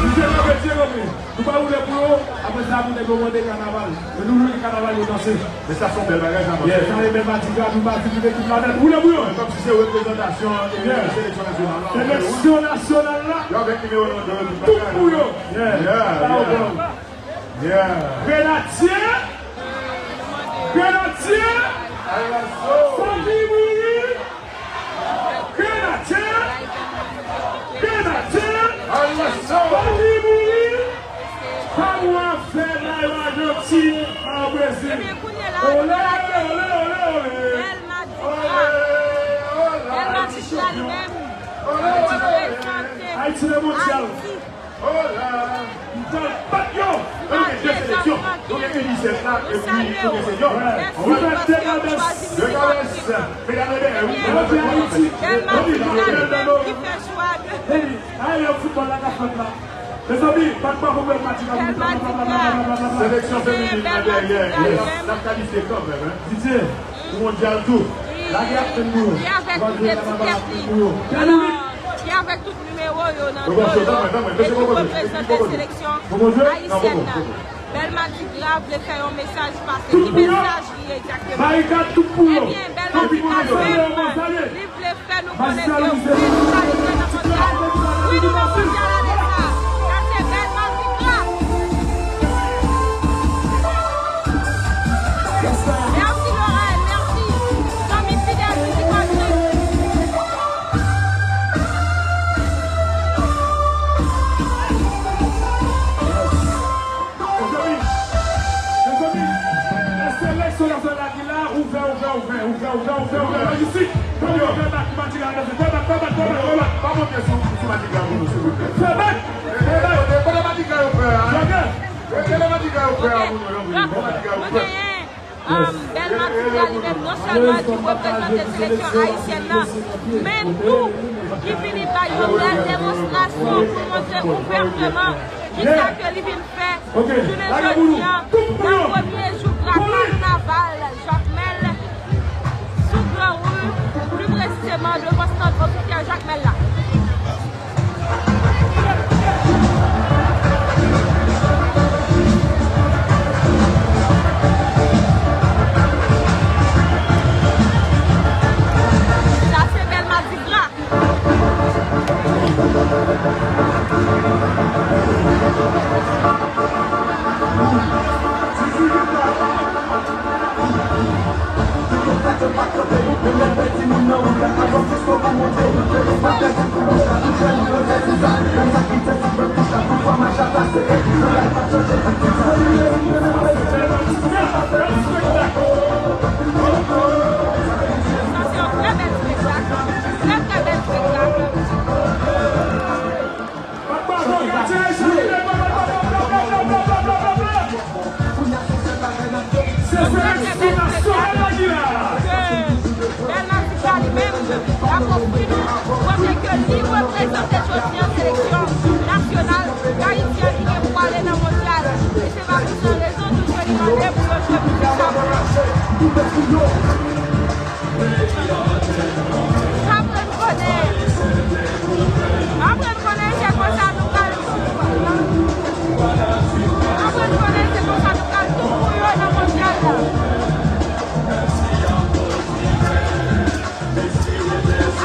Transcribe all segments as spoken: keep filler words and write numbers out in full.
Misye kanpe, misye kanpe. Nou pa woule pou yo, apre sa pou nèg yo mande kanaval. Men nou jwenn kanaval yo danse. Men sa se yon bèl bagay sa, yeah, sa se bèl madigra, nou pa di tout ekip la nèt. Woule pou yo. Kòmsi se reprezantasyon, eh, yeah, seleksyon nasyonal la. Seleksyon nasyonal la. Yo avèk nimewo nan de, tout pou yo. Yeah. Yeah, yeah. Yeah. Grenadye! Grenadye! Fanmi mouri! Grenadye! Grenadye! Fanmi mouri! Kòman fè Nayo Ajantin an Brezil? Ebyen, kounye la, olé, olé, olé, olé! Bèl madigra. Olé, olé! Bèl madigra li menm. Olé, olé! Reprezante Ayiti le mondyal. Ayiti. Hola! M pral bat yo! Nou gen de seleksyon. Nou gen U disèt la, epi nou gen senior. Mèsi pou paske nou chwazi Mizik Antrenman. Ebyen, Bèl Madigra li menm ki fè chwa de. Hey, aye, foutbòl la k ap fèt la. Mezanmi, bat bravo Bèl Madigra pou nou. Bèl Madigra. Seleksyon feminin nan dèyè, n ap kalifye kanmenm, hein. Didier, pou mondyal tou. Lage ap tann nou. Li avèk tout etidyan li. Alò, li avèk tout nimewo yo nan do yo, e ki reprezante seleksyon ayisyèn nan. Bèl Madigra vle fè yon mesaj pase. Ki mesaj li ye egzakteman? Ebyen, Bèl Madigra li menm, li vle fè nou konnen ke wi, nou prale jwe nan mondyal. Wi, nou nan mondyal ane sa. Sa se Bèl Madigra. Mèsi, Laurel, mèsi. Zanmi fidèl Mizik Antrenman. Mezanmi, mezanmi, seleksyon nasyonal la ki la, ouvè, ouvè, ouvè, isit. Fè bak, fè bak, fè bak, fè bak, fè bak. Pa monte sou, sou Madigra pou nou, silvouplè. Fè bak, fè bak. Kote, kote Madigra yo pè a? Kote Madigra yo pè a pou nou, non, kote Madigra yo pè. Bèl Madigra li menm, non sèlman li reprezante seleksyon ayisyèn nan, men tou li vini bay yon bèl demonstrasyon pou montre ouvèteman kisa ke li vin fè jounen jodi a, nan premye jou drapo kanaval Jakmèl sou Gran Ri, pli presizeman devan stan ofisyèl Jakmèl la. Sa se Bèl Madigra. Sa se yon trè bèl spektak. Trè, trè bèl spektak. Se seleksyon nasyonal la ki la. Ke Bèl Madigra li menm l ap ofri nou, kote ke li reprezante jodi an seleksyon nasyonal Dayiti an ki gen pou ale nan mondyal. E se pa pou san rezon tou ke li mande pou yo jwe mizik sa pou li. Aprann konnen. Aprann konnen se konsa nou pral. Aprann konnen se konsa nou pral tout pou yo nan mondyal la.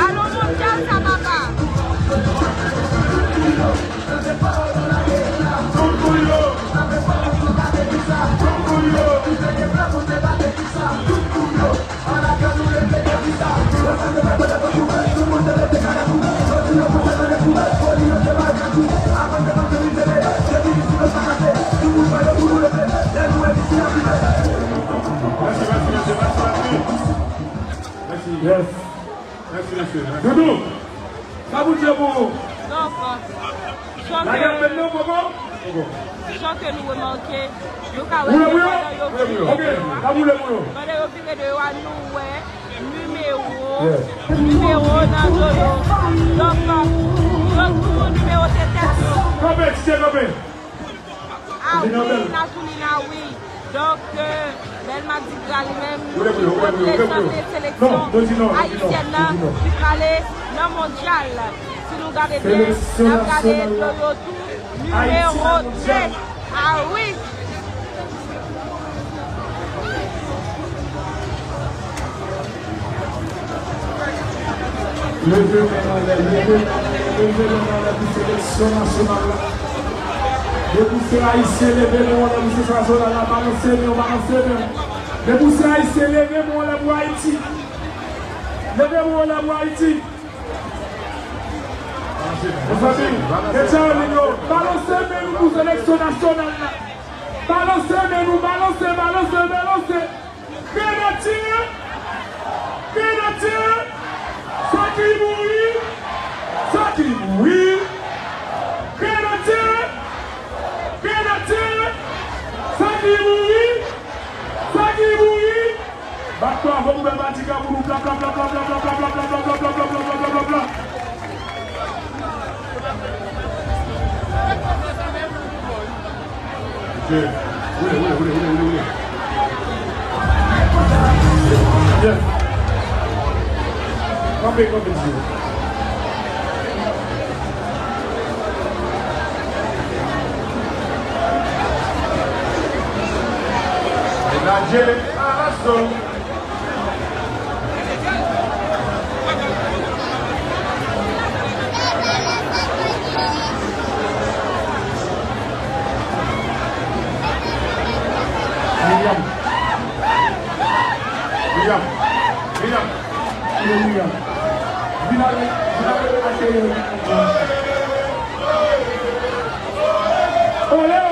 Alon mondyal sa papa. Yes. Mèsi, mesye. Mèsi. Doudou, sa pou di pou ou? Donk, jan ke, jan ke nou remake, nou ka wè ke pandan yo vire de yo a, pandan yo vire de yo a, nou wè nimewo, nimewo nan do yo. Donk, yo tou nimewo se tèt yo. Kanpe, Titye, kanpe. Ah wi, Natoulina, wi. Donk, euh, Belma Digra li menm, li reprezante seleksyon ayisyèn nan ki prale nan mondyal. Si nou gade byen, n ap gade do yo tou, nimewo de. A wi! Leve men anlè, leve men anlè, leve men anlè pou seleksyon nasyonal la. Depi w se ayisyen, leve men w anlè pou seleksyon nasyonal la. Balanse men w, balanse men w. Depi w se ayisyen, leve men w anlè pou Ayiti. Leve men w anlè pou Ayiti. Mezanmi, medam yo, balanse men nou pou seleksyon nasyonal la. Balanse men nou, balanse, balanse, balanse. Grenadye! Grenadye! Sa ki mouri! Sa ki mouri! Grenadye! Grenadye! Sa ki mouri! Sa ki mouri! Bat bravo pou Belma Digra pou nou. Bla, bla, bla. Ok. Woule, woule, woule, woule, woule, woule. Yes. Kanpe, kanpe, Dye. Grenadye, alaso. William. William. William. William. Vin avèk, vin avèk H L. Olé!